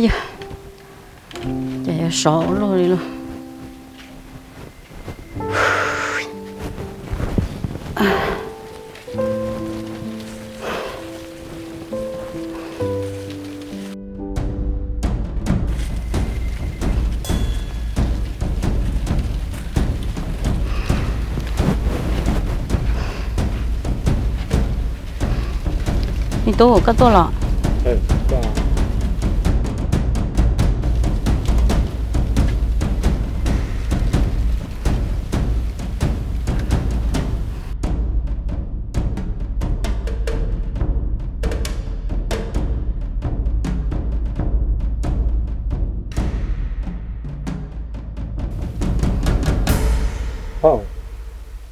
Yog, cas yuav sov ua luaj li lauj. Me tub, koj tuaj los?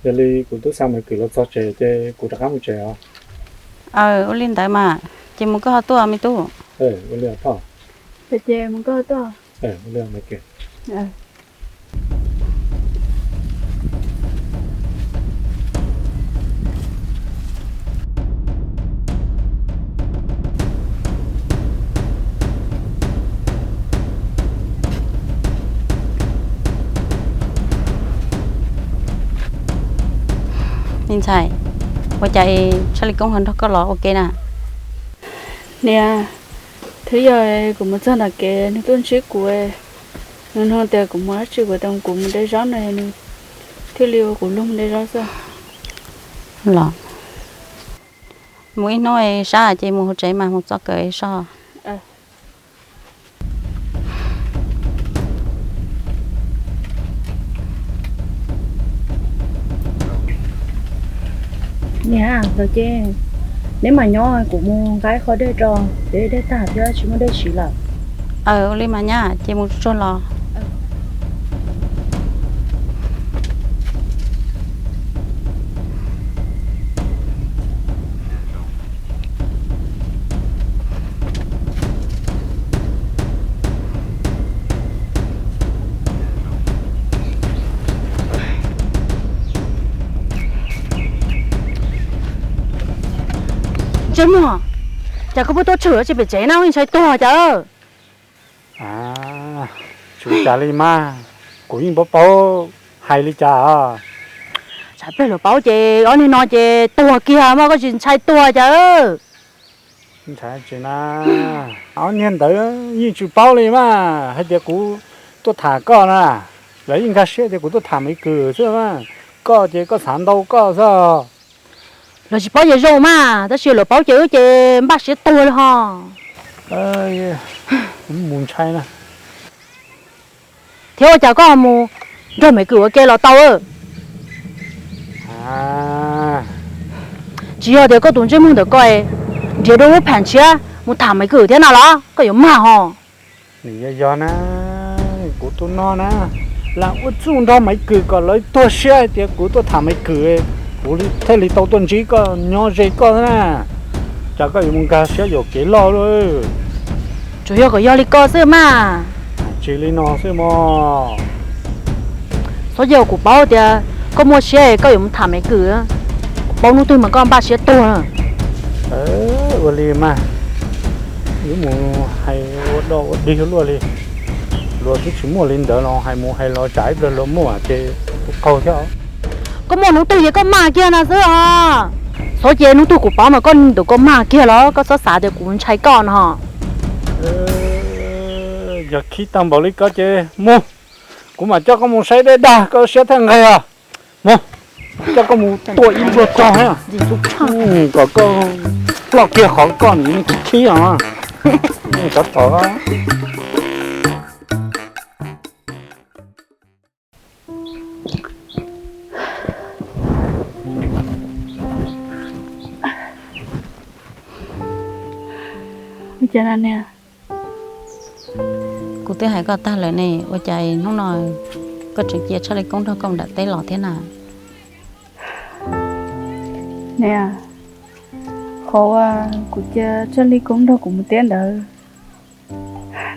Yog li kuv twb xa Maiv Kwm los txog tsev ces kuv rov qab mus tsev os. Aw, ua li ntawd mas, ces mus koj ho tuaj me tub. Ua li os. Ces mus koj ho tuaj. Me ntxhais, ua cas Tshaj Li Koob ho nrog koj los ua ke na? Niam, twb yog kuv mus txog nram kev nws tuaj ntsib kuv, nws nug tias kuv mus dab tsi, kuv tias kuv mus de zaub no, nws thiaj li ua kuv luag mus de zaub xwb. Los, mus ib hnub sab ces mus hauv tsev mas mus txog kawm soj. Niam, los ces neb mam nyob, kuv mus nqa ib qho dej rau, ces dej tag thiab tsis muaj dej siv lawm. Aw, ua li mas nyab, ces mus tsuag tsuag los. Ntsej muag, cas koj pheej tuaj tshwm tsis pem tsev na, ntshai tuag cas? Tsis ua cas li mas, kuv yeej paub paub hais li cas. Tsam peb los paub ces ob niag no ces tuag kiag mas koj tsis ntshai tuag cas? Ntshai tsis na, ob niag ntawd yeej tsis paub li mas, hais tias kuv tuaj tham koj na, lawv yeej nkag siab tias kuv tuaj tham Maiv Kwm xwb mas, koj ces koj xav ntau koj xwb. Lawv tsis paub ces zoo mas, tab sis lawv paub ces wb ces npaj siab tuag li ho. Mus ntshai na. Thiab ua cas koj mus nrog Maiv Kwm ua ke los tau? Tsis yog tias koj tus ntsej muag ntawm koj nrhiav dua lub pham tshiab mus tham Maiv Kwm thiab na los koj yuav mag ho. Nws yog yog na, kuv tuaj no na, lam ua txuj nrog Maiv Kwm kom lawv tuag siab hais tias kuv tuaj tham Maiv Kwm, kuv thiaj li tau tuaj ntsib koj nyob ze koj na. Cas koj yuav mus nkag siab yuam kev loj lawm? Tsuas yog kom yog li ko xwb mas. Tsis li no xwb mog. Txhob yog kuv paub tias koj muaj siab koj yuav mus tham Maiv Kwm, kuv paub hnub twg mas koj npaj siab tuag. Ua li mas, yuav mus hais ua dog ua dig luaj li. Luag twb tsis muaj li ntawd los hais mus hais los tsam ib pliag luag muaj ces kuv qaug thiab. Koj muaj hnub twg ces koj mag kiag no xwb os. Txhob ces hnub twg kuv paub mas koj tus koj mag kiag los koj txhob xav tias kuv ntshai koj no. Yog khib tag npaum li ko ces mus, kuv mam coj koj mus saib dej dag koj siab thiaj nqaig os. Mus, coj koj mus tua ib pluag rog kom koj ploj kiag qhov koj nim khib os. Tsov tom. Kuv twb hais koj tag lawm ne, ua cas hnub no koj tseem cia Tshaj Li Koob nrog koj mus nram teb los thiab na? Niam, qhov uas kuv cia Tshaj Li Koob nrog kuv mus teb ntawd,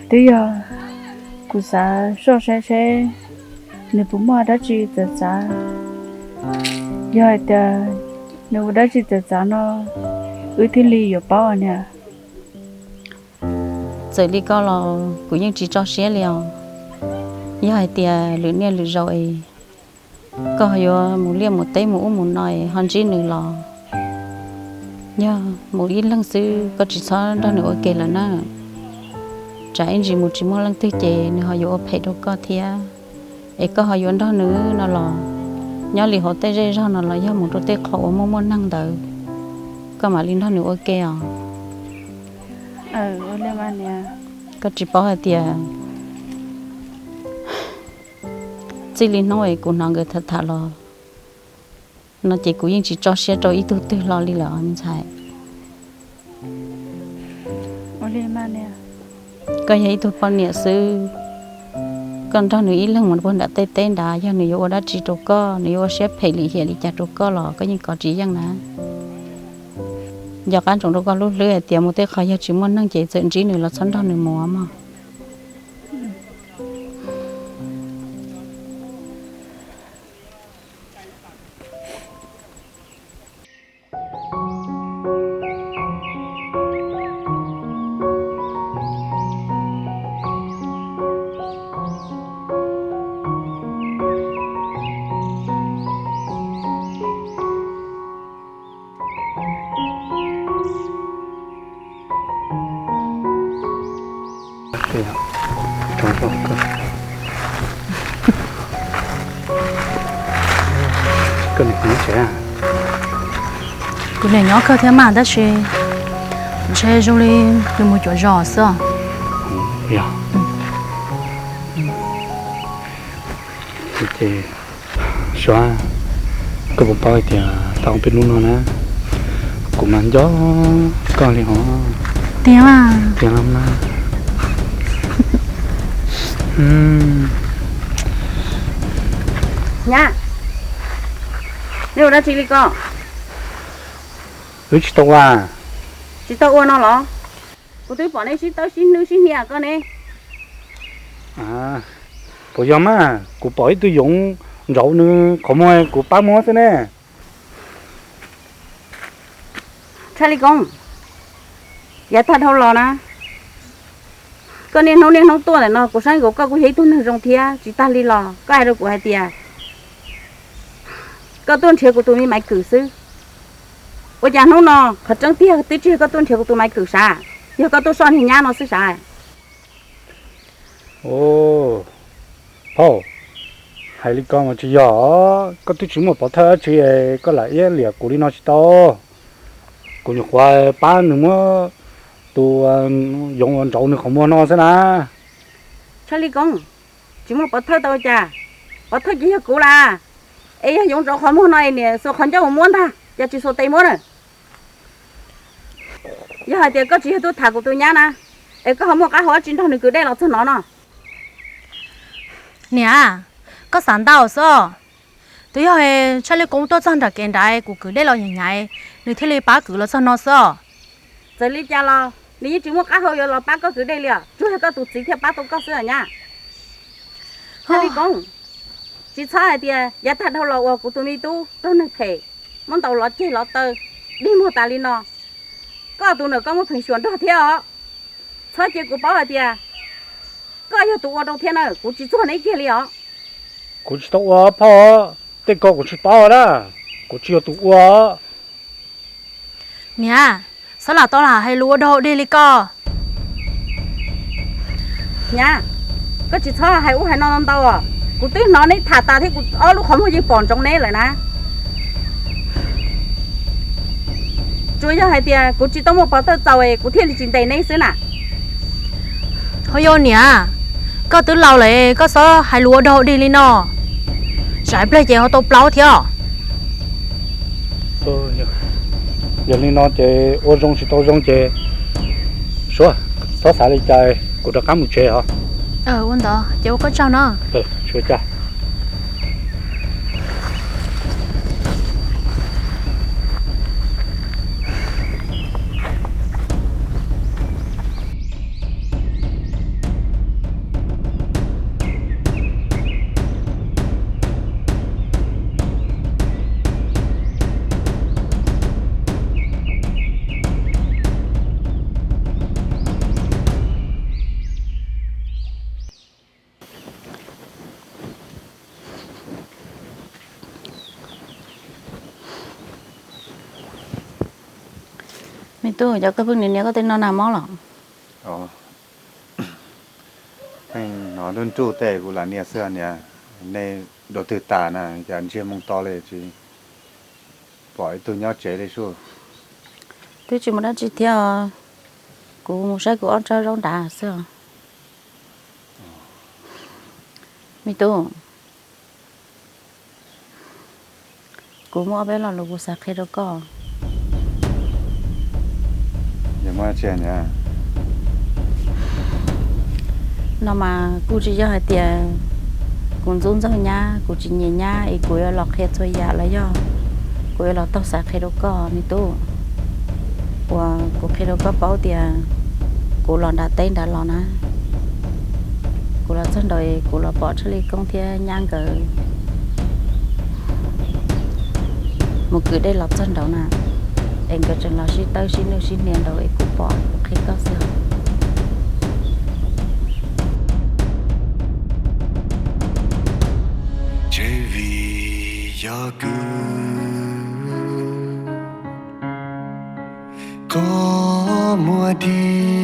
twb yog kuv xav soj saib saib nws puas muaj dab tsi txawv txav. Yog hais tias nws ua dab tsi txawv txav no, wb thiaj li yuav paub niam. Txawm li koj los kuv yeej tsis tso siab li os. Yog hais tias lwm niaj lwm zaus es koj ho yuav mus liaj mus teb mus ub mus no es ho ntsib nws los, yog mus ib leeg xwb koj tsis txhob nrog nws ua ke lawm na. Tsam ib ntsis mus tsis muaj leej twg ces nws ho yuav ua phem rau koj thiab. Es koj ho yuav nrog nws no los, nyob li hauv tej zej zog no los yog mus rau tej qhov uas muaj muaj neeg ntawd, koj mam li nrog nws ua ke os. Koj tsis paub hais tias txij li hnub es kuv hnov nkawd tham tham los no ces kuv yeej tsis tso siab rau ib tug twg hlo li lawm os me ntxhais. Koj yog ib tug poj niam xwb, koj nrog nws ib leeg mus puag nram tej teb nrad, yog nws yuav ua dab tsi rau koj, nws yuav ua siab phem lim hiam li cas rau koj los koj yeej kov tsis yeej na. Nco qab ntsoov rau koj lub hlwb hais tias mus tej qhov yog tsis muaj neeg ces txawm ntsib nws los txhob nrog nws mus mog. Kuv niam nyob kawg thiab mas tab sis ntshe zoo li nws mus cuav zos xwb. Yog ces Suav, koj puas paub hais tias tau peb hnub no na, kuv mas nco koj li hos. Tiag tiag los mas. Nyab, neb ua dab tsi li ko? Wb tsis tau ua. Tsis tau ua no los? Kuv twb pom neb sib tawb sib hnub sib hnia koj ne. Puas yog mas, kuv pom ib tug yoov ntsauv nws qhov muag kuv pab muab xwb ne. Tshaj Li Koob, yav tag dhau los na, koj niaj hnub niaj hnub tuaj ntawm no kuv saib nkaus koj kuj yog ib tug neeg zoo thiab, tsis tag li los koj hais rau kuv hais tias koj tuaj nrhiav kuv tus me Maiv Kwm xwb. Ua cas hnub no qhov tseeb tiag twb tsis yog koj tuaj nrhiav kuv tus Maiv Kwm sav, yog koj tuaj soj niag nyab no xwb sav? Phauj, hais li ko mas tsis yog, koj twb tsis muaj pov thawj dab tsi, koj lam iab liam kuv li no tsis tau. Kuv nyuam qhuav pab nws muab tus yoov uas ntsauv nws qhov muag no xwb na. Tshaj Li Koob, tsis muaj pov thawj tau cas? Pov thawj ces yog kuv las. Es yog yoov ntsauv qhov muag no es niam xuas qhov ncauj mus muab ntag, cas tsis xuas tes muab na? Yog hais tias koj tsis yog tuaj tham kuv tus nyab na, es koj ho muaj qab hau dab tsi nrog nws kwv dej los txog no no? Niam, koj xav ntau xwb. Twb yog Tshaj Li Koob tuaj txog nram kev nrad kuv kwv dej los hnyav hnyav, nws thiaj li pab kwv los txog no xwb os. Txawm li cas los nws yeej tsis muaj qab hau yuav los pab koj kwv dej li os, tsuas yog koj tus txiv thiaj pab tau koj xwb os nyab. Tshaj Li Koob, tsis txhob hais tias yav tag dhau los uas kuv tus me tub raug neeg phem muab ntaus lov ceg lov taw dig muag tas li no, koj tus ntawm koj muaj pheem xyuam nrog thiab os. Txhob cia kuv paub hais tias koj yog tus ua rau thiab na, kuv tsis txuag neb kiag li os. Kuv tsis tau ua phauj, tej ko kuv tsis paub na, kuv tsis yog tus ua. Niam, txhob lam tau lam hais lus ua dog ua dig li koj. Nyab, koj tsis txhob hais ub hais no ntau os. Kuv twb hnov neb tham tas thiab kuv ob lub qhov muag yeej pom ntsoov neb lawm na. Tsuas yog hais tias kuv tsis tau muaj pov thawj txaus es kuv thiaj li tsis ntes neb xwb na. Ho yog niam, koj twb laus lawm koj txhob hais lus ua dog ua dig li no, tsam ib pliag ces ho tau plaub thiab. Yog li no ces ua zoo tsis tau zoo ces Suav, txhob xav li cas, kuv rov qab mus tsev os. Ua ntawd ces ua koj tsaug no. Tsuas cas. Tub, cov koj pheej nias nias koj tej no nag mob los? Pheej hnov nruj nruj tej kuv lam nias xwb niam. Nej dua twg tas na, cas ntsiag moo to li tsis pom ib tug nyob tsev li sub? Twb tsis muaj dab tsi thiab, kuv mus saib kuv ob tsob zaub nrad xwb. Me tub, kuv muaj ob peb lo lus kuv xav qhia rau koj. No mas kuj tsis yog hais tias kuv ntxub ntxaug nyab, kuv tsis nyiam nyab es kuv yuav los qhia txhua yam los yog kuv yuav los taug xav qhia rau koj me tub. Uas kuv qhia rau koj paub tias kuv los nram teb nrad los na, kuv los txog nraud es kuv los pom Tshaj Li Koob thiab nyab nkawd mus kwv dej los txog nraud na, es nkawd tseem los sib tawb sib nuj sib hnia nraud es kuv pom kuv qhia koj xwb. Ces vim yog kuv, koj muaj dib